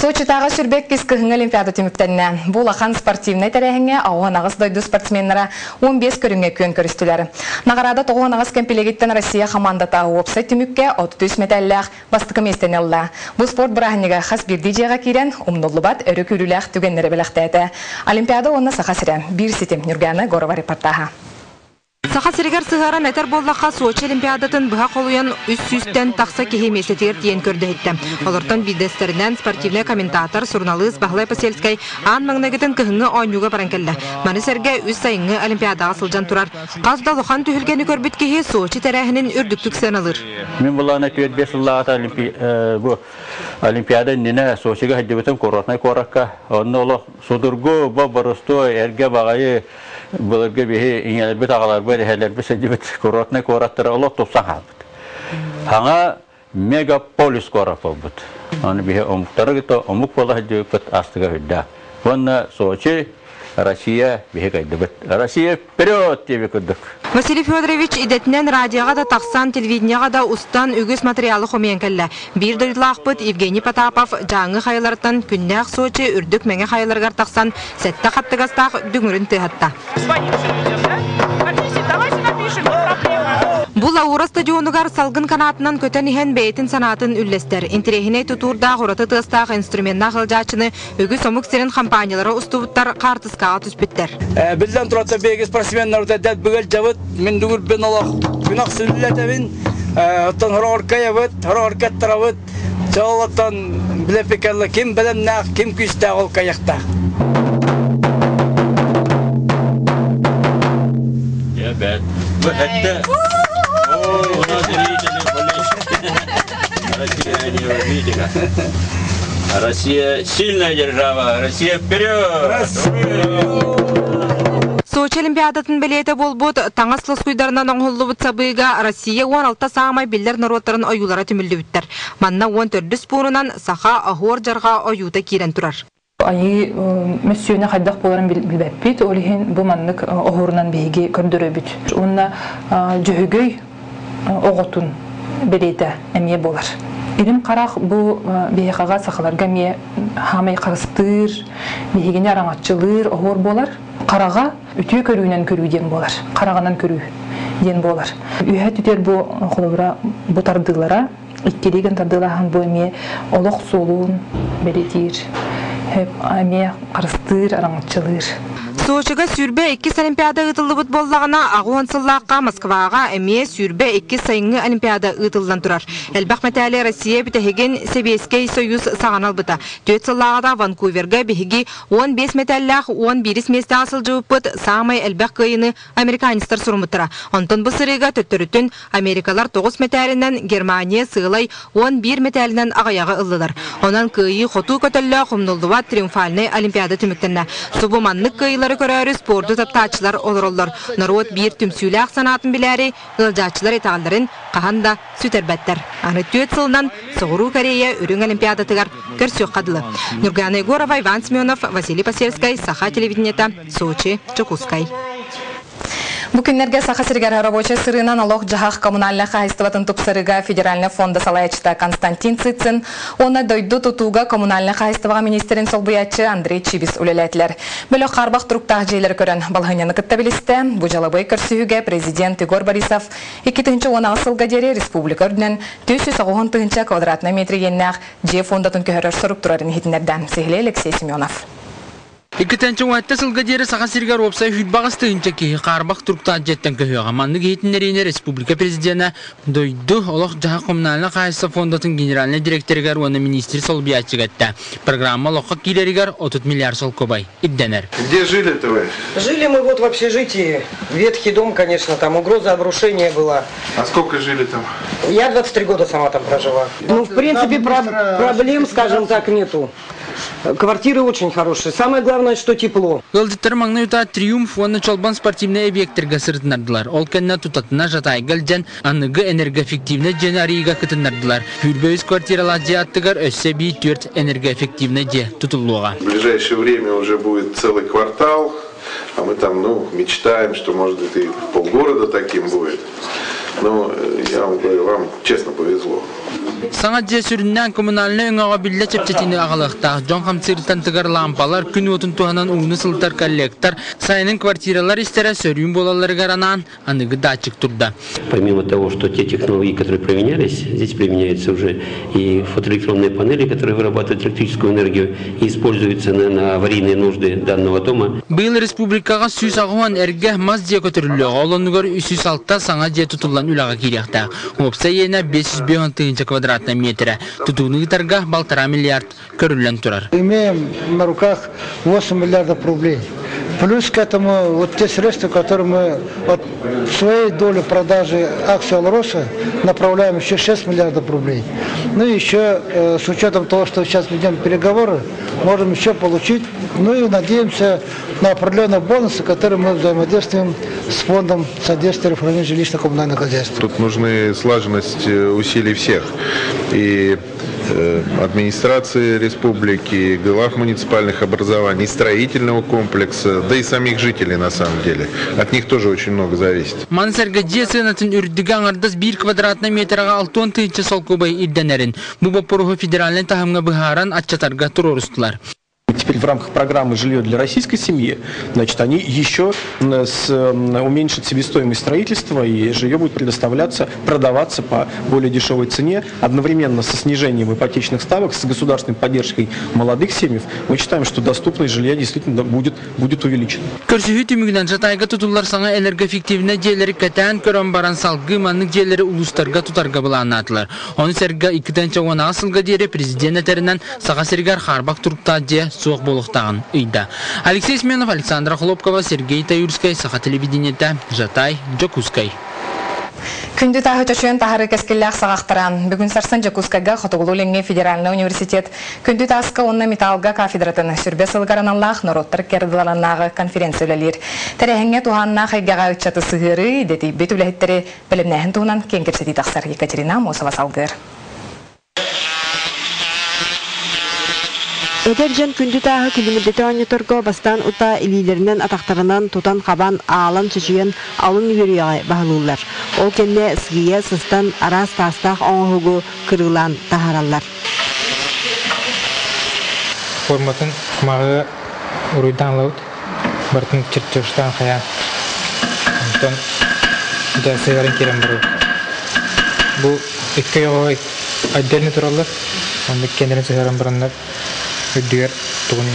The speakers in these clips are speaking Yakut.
Сочитааҕы 22 кыһыҥҥы Олимпиада түмүктэннэ. Бу улахан спортивнай тэрээһиҥҥэ 98 дойду спортсменнара 15 көрүҥҥэ күөн көрүстүлэр. Наҕараада 98 кэмпилиэгиттэн Россия хамаандата уопсай түмүккэ 33 мэтээллээх бастакы миэстэни ылла. Бу спорт бырааһынньыга хас биирдии дьиэҕэ киирэн, умнуллубат өрө күүрүүлээх түгэннэри бэлэхтээтэ. Олимпиада уонна Саха сирэ. Биир ситим. Нюргана Егорова репортаһа. Саха сиригэр сыһыаран этэр буоллахха, Сочи Олимпиадатын быһа холуйан 300-тэн тахса киһи миэстэтигэр тиийэн көрдөһүттэ. Олортон биирдэстэринэн спортивнай комментатор, суруналыыс Баһылай Посельскай аан маҥнайгытын кыһыҥҥы оонньууга баран кэллэ. Маны сэргэ үс сайыҥҥы Олимпиадаҕа сылдьан турар. Хас да улахан түһүлгэни көрбүт киһи Сочи тэрээһинин үрдүктүк сыаналыыр. Мин былаана 4-5 сыллааҕыта бу Олимпиада иннинэ Сочига сылдьыбытым курортнай куоракка. Онно олох судургу, бо-боростуой, эргэ баҕайы былыргы биһи ийэлэрбит, аҕаларбыт, эһэлэрбит сылдьыбыт курортнай куораттара олох тупсан хаалбыт. Саҥа мегаполис куорат буолбут. Аны биһи омуктары кытта омук буола сылдьыбыппыт астыга үрдээх. Уонна Сочи, Россия биһи кайдыбыт. Россия вперед диэби курдук. Василий Федорович идэтинэн радиоҕа да тахсан, телевидениеҕа да устан үгүс материалы хомуйан кэллэ. Биир дойдулаахпыт Евгений Потапов Дьааҥы хайаларыттан күннээх Сочи үрдүк мэҥэ хайаларыгар тахсан сэттэ хаттыгастаах дүҥүрүн тыаһатта. Бу Лаура стадионугар салгын канаатынан көтөн иһэн бэйэтин санаатын үллэстэр. Интэриэһинэй тутуурдаах ураты тыастаах инструменнаах ыалдьааччыны үгүс омук сирин хампаанньалара устубуттар, хаартыскаҕа түспүттэр. Биллэн турар, биһиги спортсменнарбыт эдэр быгылдьабыт, мин дүгүрбүн олох күнэх сүллэтэбин, оттон хороркайабыт, хороркаттарабыт, чолоттон билэпикелла ким бэлэмнээх, ким күүстээх ол кайахтаах. Я бэт. Бу этте. О, у нас зрители болельщики. Россия, Россия сильная держава, Россия вперед! Сочи Олимпиадатын бэлиэтэ буолбут таҥас лоскуйдарынан оҥоһуллубут сабыыга Россия 16 саамай биллэр норуоттарын ойуулара түмүллүбүттэр. Манна 14 пуунунан саха оһуор дьарҕа ойуута киирэн турар. Айыы мөссүөнэ хайдах буоларын билбэппит, ол иһин бу маннык оһуорунан биһиги көрдөрөбүт. Уонна дьөһөгөй оҕотун бэлиэтэ эмиэ буолар. Илим харах бу биһиэхэҕэ сахаларга эмиэ хаамай харыстыыр, биһигини араҥаччылыыр оһуор буолар. Хараҕа үтүө көрүүнэн көрүү диэн буолар. Хараҕынан көрүү диэн буолар. Үөһэ түтэр бу холобура бу тардыылара иккилии гын тардыылааһын бу эмиэ олох суолун бэлиэтиир, эмиэ харыстыыр, араҥаччылыыр. Сочига 22 Олимпиада ыытыллыбыт буоллаҕына, 80 сыллаахха Москваҕа эмиэ 22 сайыҥҥы Олимпиада ыытыллан турар. Элбэх мэтээли Россия бүтэһигин Сэбиэскэй Союз саҕана ылбыта. 4 сыллааҕыта Ванкуверга биһиги 15 мэтээллээх 11 миэстэҕэ сылдьыбыппыт, саамай элбэх кыайыыны американецтар суруммуттара. Онтон бу сырыыга төттөрүтүн Америкалар 9 мэтээлинэн, Германия сыалай 11 мэтээлинэн аҕыйаҕы ыллылар. Онон кыайыы-хотуу көтөллөөх умнуллубат триумфальнай Олимпиада түмүктэннэ. Субу маннык кыайыылары көрөөрү спорду таптааччылар олороллор. Норуот биир түмсүүлээх санаатын билээри ыалдьааччылар итэҕэллэрин хаһан да сүтэрбэттэр. Аны 4 сылынан Соҕуруу Корея Үрүҥ Олимпиадатыгар көрсүөххэ дылы. Нюргана Егорова, Иван Семенов, Василий Посельскай, Саха телевидениета, Сочи, Дьокуускай. Бу күннэргэ Саха сиригэр рабочай сырыынан олох-дьаһах коммунальнай хаһаайыстыбатын тупсарыыга федеральнай фонда салайааччыта Константин Цицин уонна дойду тутууга коммунальнай хаһаайыстыбаҕа министрин солбуйааччы Андрей Чибис үлэлээтилэр. Бөлөх хаарбах туруктаах дьиэлэри көрөн балаһыанньаны кытта билистэ. Бу дьалабыай көрсүһүүгэ президент Егор Борисов 2018 сылга диэри республика үрдүнэн 490 тыһыынча квадратнай метр иэннээх дьиэ фондатын көһөрөр сорук турарын иһитиннэрдэ. Сиһилии Алексей Семенов. 2017 сылга диэри Саха сиригэр уопсай 28 тыһыынча киһи хаарбах туруктаах дьиэттэн көһүөҕэ. Маннык иһитиннэриини республика президенэ дойду олох-дьаһах коммунальнай хаһаайыстыба фондатын генеральнай директорыгар уонна министр солбуйааччыга эттэ. Программа олоххо киирэригэр 30 миллиард солкуобай ирдэнэр. Где жили-то вы? Жили мы вот в общежитии. Ветхий дом, конечно, там угроза обрушения была. А сколько жили там? Я 23 года сама там прожила. Ну, в принципе, проблем, скажем так, нету. Квартиры очень хорошие. Самое главное, что тепло. Ыалдьыттар маҥнай утаа Триумф уонна Чолбон спортивнай объектарга сырытыннардылар. Ол кэннэ тутатына Жатайга илдьэн аныгы энергоэффективнай дьиэни арыйыыга кытыннардылар. 23 квартиралаах дьиэ аттыгар өссө эбии 4 энергоэффективнай дьиэ тутуллуоҕа. В ближайшее время уже будет целый квартал, а мы там, ну, мечтаем, что, может быть, и полгорода таким будет. Но я вам говорю, вам честно повезло. Саҥа дьиэ сүрүннээн коммунальнай өҥөҕө биллэ чэпчэтиини аҕалыахтаах. Дьон хамсыыртан тыгар лаампалар, күн уотун туһанан ууну сылытар коллектор, сайынын квартиралар истэрэ сөрүүн буолалларыгар анаан аныгы датчик турда. Помимо того, что те технологии, которые применялись, здесь применяются уже и фотоэлектронные панели, которые вырабатывают электрическую энергию и используются на, на аварийные нужды данного дома. Быйыл республикаҕа 180 эргэ мас дьиэ көтүрүллүөҕэ, ол оннугар 306 саҥа дьиэ тутуллан үлэҕэ киириэхтээх. Уопсай иэнэ 505 тыһыынча квадратнай миэтэрэ. Тутууну ыытарга балтараа миллиард көрүллэн турар. Имеем на руках 8 миллиардов рублей. Плюс к этому вот те средства, которые мы от своей доли продажи акций «Алроса» направляем еще 6 миллиардов рублей. Ну и еще э, с учетом того, что сейчас ведем переговоры, можем еще получить. Ну и надеемся на определенные бонусы, которые мы взаимодействуем с фондом содействия реформированию жилищно-коммунальных хозяйств. Тут нужны слаженность э, усилий всех. И э, администрации республики, глав муниципальных образований, строительного комплекса, да и самих жителей на самом деле. От них тоже очень много зависит. Маны сэргэ дьиэ сыанатын үрдүгэ аҥардас биир квадратнай метраҕа алтыан тыһыынча солкуобай ирдэнэрин, бу боппуруоһу федеральнай таһымҥа быһааран аччатарга туруорустулар. Теперь в рамках программы «Жилье для российской семьи», значит, они еще с, уменьшат себестоимость строительства, и жилье будет предоставляться, продаваться по более дешевой цене, одновременно со снижением ипотечных ставок, с государственной поддержкой молодых семьев. Мы считаем, что доступность жилья действительно будет, будет увеличена. Көрсүһүү түмүгүнэн Жатайга тутуллар саҥа энергоэффективнэй дьиэлэри кэтээн көрөн баран салгыы маннык дьиэлэри улуустарга тутарга былааннаатылар. Ону сэргэ 2016 сылга диэри президент этэринэн Саха сиригэр хаарбах туруктаах дьиэ суох буолуохтааҕын ыйда. Алексей Сменов, Александра Хлопкова, Сергей Таюрскай, Саха телевидениетэ, Жатай, Дьокуускай. Күндү тааһы чочуйан таһары кэскиллээх саҕахтаран, бүгүн сарсын Дьокуускайга Хотугулуу-Илиҥҥи федеральнай университет күндү тааска уонна металлга кафедратын сүрбэ сылыгар аналлаах норуоттар ыккардыларынааҕы конференция үлэлиир. Тэрээһиҥҥэ туһааннаах эйгэҕэ ыччаты сыһыарыы, идэтийбит үлэһиттэри бэлэмнээһин туһунан киэҥ кэпсэтии тахсар. Екатерина Амосова салгыыр. Эдэр дьон күндү тааһы күлүмүрдэтэ оонньоторго бастаан утаа илиилэринэн-атахтарынан тутан-хабан, аалан-чочуйан алын үөрүйэҕи баһылыыллар. Ол кэннэ сыыйа сыстан араас таастаах оҥоһугу кырыылаан таһаараллар. Форматын кумааҕыга уруйдаан ылабыт, барытын чертежтаан хайаан. Онтон дьэ сыһыаран киирэн барабыт. Бу икки ойоҕо отдельно тураллар. Оннук киэннэрин сыһыаран бараннар үрдүгэр тугун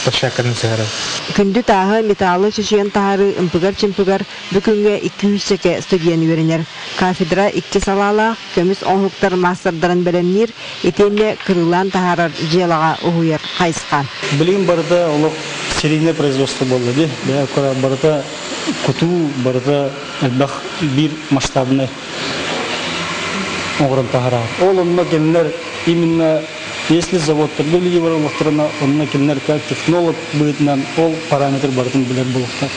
площадкатын сыһыарар. Күндү тааһы, металлы чочуйан таһаарыы ымпыгар-чымпыгар бу күҥҥэ 200 студент үөрэнэр. Кафедра икки салаалаах, көмүс оҥоһуктар маастардарын бэлэмниир, итиэннэ кырыылаан таһаарар дьыалаҕа уһуйар хайысха. Билигин барыта олох серийное производство буолла дии. Барыта кутуу, барыта элбэх биир масштабнай оҥорон таһаарар. Ол онно кинилэр именно если заводтарга үлэлии бараллахтарына, онно кинилэр как технолог быһыытынан ол параметр барытын билэр буолуохтаах.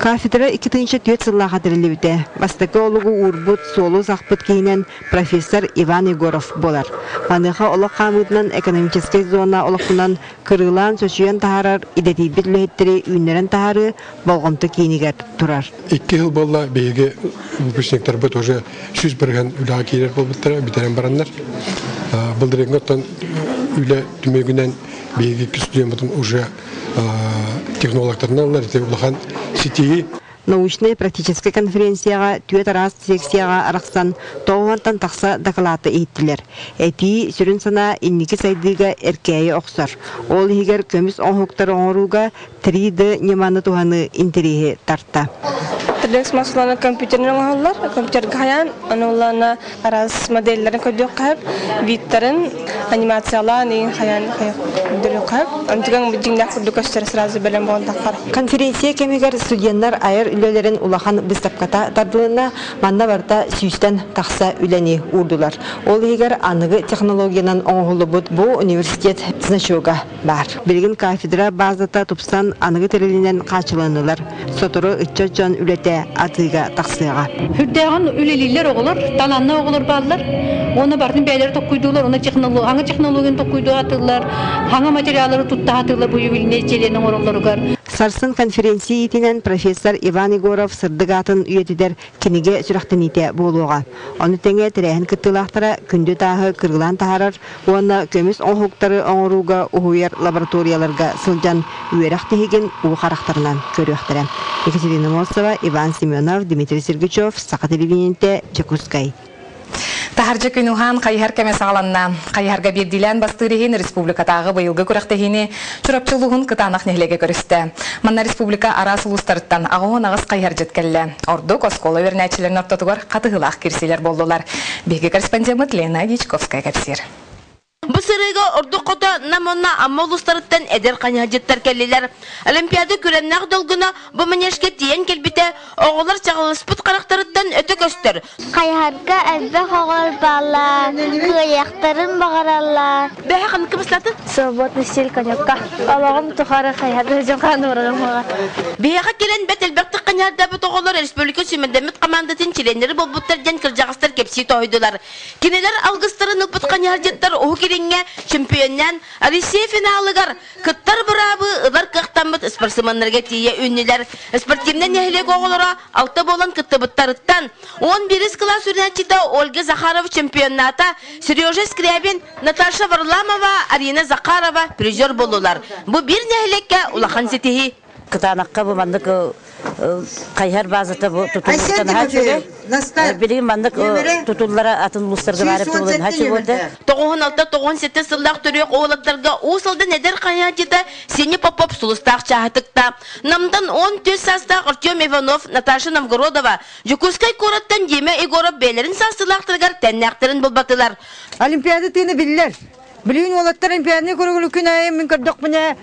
Кафедра 2004 сыллааха тэриллибитэ. Бастакы олугу уурбут, суолу сахпыт киһинэн профессор Иван Егоров буолар. Маныаха олох хаамыытынан экономическай зона олохтонон кырыылаан чочуйан таһаарар идэтийбит үлэһиттэри үүннэрэн таһаарыы болҕомто киинигэр турар. Икки сыл буолла биһиги выпускниктарбыт уже 100% үлэҕэ киирэр буолбуттара бүтэрэн бараннар. Былырыыҥҥы оттон үлэ түмүгүнэн биһиги икки студеммытын уже технологтарынан ылар ити улахан ситиһии. Научнай-практическай конференцияҕа түөрт араас секцияҕа арахсан тоҕуһуонтан тахса дакылааты иһиттилэр. Этии сүрүн санаа инники сайдыыга эркээйи охсор. Ол иһигэр көмүс оҥоһуктары оҥорууга 3D ньыманы туһаныы интэриэһи тарта. 3D массаланы компьютеринэн оҥоһуллар. Компьютерга хайаан, аны улаана араас модельларын көрдүөххэ сөп, видтарын анимациялаан иин хайаан көрдөрүөххэ сөп. Онтуган дьиҥнээх курдук көстөр сразу бэлэм буолан таххар. Конференция кэмигэр студеннар айар үлэлэрин улахан быыстапката тардылынна. Манна барыта сүүстэн тахса үлэни уурдулар. Ол иһигэр аныгы технологиянан оҥоһуллубут бу университет значога баар. Билигин кафедра базата тупсан аныгы тэрилинэн хааччыланнылар. Сотору ыччат дьон үлэтэ атыыга тахсыаҕа. Үрдээҕин үлэлииллэр оҕолор, талааннаах оҕолор бааллар. Уонна барытын бэйэлэрэ токкуйдуулар, уонна хаҥа технологияны токкуйдуу атыылар, хаҥа материаллары тутта сатыыллар бу ювелирнай изделиени оҥороллоругар. Сарсын конференция иитинэн профессор Иван Егоров сырдык аатын үйэтитэр кинигэ сүрэхтэниитэ буолуоҕа. Ону тэҥэ тэрээһин кыттыылаахтара күндү тааһы кыргылаан таһаарар уонна көмүс оҥоһуктары оҥорууга уһуйар лабораторияларга сылдьан үөрэх тиһигин уу харахтарынан көрүөхтэрэ. Екатерина Мосова, Иван Семенов, Дмитрий Сергучев, Саха телевидениетэ, Дьокуускай. Таһырдьа күн уһаан хайыһар кэмэ саҕаланна. Хайыһарга биирдиилээн бастыыр иһин республикатааҕы быйылгы күрэхтэһиини Чурапчы улууһун Кытаанах нэһилиэгэ көрүстэ. Манна республика араас улуустарыттан 88 хайыһардьыт кэллэ. Ордук оскуола үөрэнээччилэрин ортотугар хатыһыылаах киирсиилэр буоллулар. Биһиги корреспондеммыт Лена Дьячковская кэпсиир. Бу сырыыга ордук хото Нам уонна Амма улуустарыттан эдэр хайыһардьыттар кэллилэр. Олимпиада күрэмнээх долгуна бу манежка тиийэн кэлбитэ, оҕолор чаҕылыспыт харахтарыттан өтө көстөр. Хайыһарга элбэх оҕолор бааллар, кыайыахтарын баҕараллар. Бэһэ ханнык кыбыстатын? Свободный стиль коньякка. Олоҕум тухары хайыһарга дьылҕаан уурарым Биһиэхэ кэлэн бэрт элбэхтик хайыһардаабыт оҕолор республика сүүмэрдэммит хамаандатын чилиэннэрэ буолбуттар диэн кырдьаҕастар кэпсии тоһуйдулар. Кинилэр алгыстарын ылбыт хайыһардьыттар Уһук Илиҥҥэ чемпионнаан Россия финалыгар кыттар быраабы ылар кыахтаммыт спортсменнарга тиийэ үүннүлэр. Спортивнай нэһилиэк оҕолоро алта буолан кыттыбыттарыттан 11 кылаас үөрэнээччитэ Ольга Захарова чемпионната, Сережа Скрябин, Наташа Варламова, Арина Захарова призер буоллулар. Бу биир нэһилиэккэ улахан ситиһии. Кытаанахха бу маннык хайыһар базата бу тутуллубута наһаа үчүгэй. Билигин маннык тутуллара атын улуустарга баар эбит буолан наһаа үчүгэй буолда. 96-97 сыллаах төрүөх уолаттарга Уус Алдан эдэр хайааччыта Сеня Попов сулустаах чааһытыкта. Намтан 14 саастаах Артем Иванов, Наташа Новгородова, Дьокуускай куораттан Дима Егоров бэйэлэрин саастыылаахтарыгар тэннээхтэрин булбатылар. Олимпиада тыына биллэр. Билигин уолаттар олимпиаданы көрөгүлү күн аайы мин көрдөхпүнэ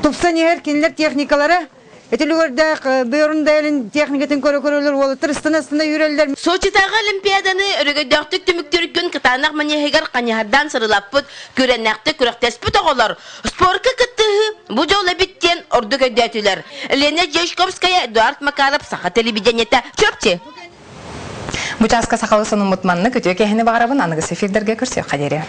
тупсан иһэр кинилэр техникалара Итилигэрдээх бөөрүн дайалын техникатын көрө-көрөлөр уолаттар ыстана-ыстана үүрэллэр. Сочитааҕы Олимпиаданы өрөгөйдөөхтүк түмүктүүр күн кытаанах манеһыгар ханьаһардаан сырылаппыт, күрэннээхтик күрэхтэспит оҕолор спорка кыттыһыы бу дьол эбит диэн ордук өйдөөтүлэр. Лена Дьячковская, Эдуард Макаров, Саха телевидениетэ, Чурапчы. Бу чааска сахалы сонуммут маннык үтүө киэһэни баҕарабын аныгыс эфирдэргэ көрсүөххэ диэри.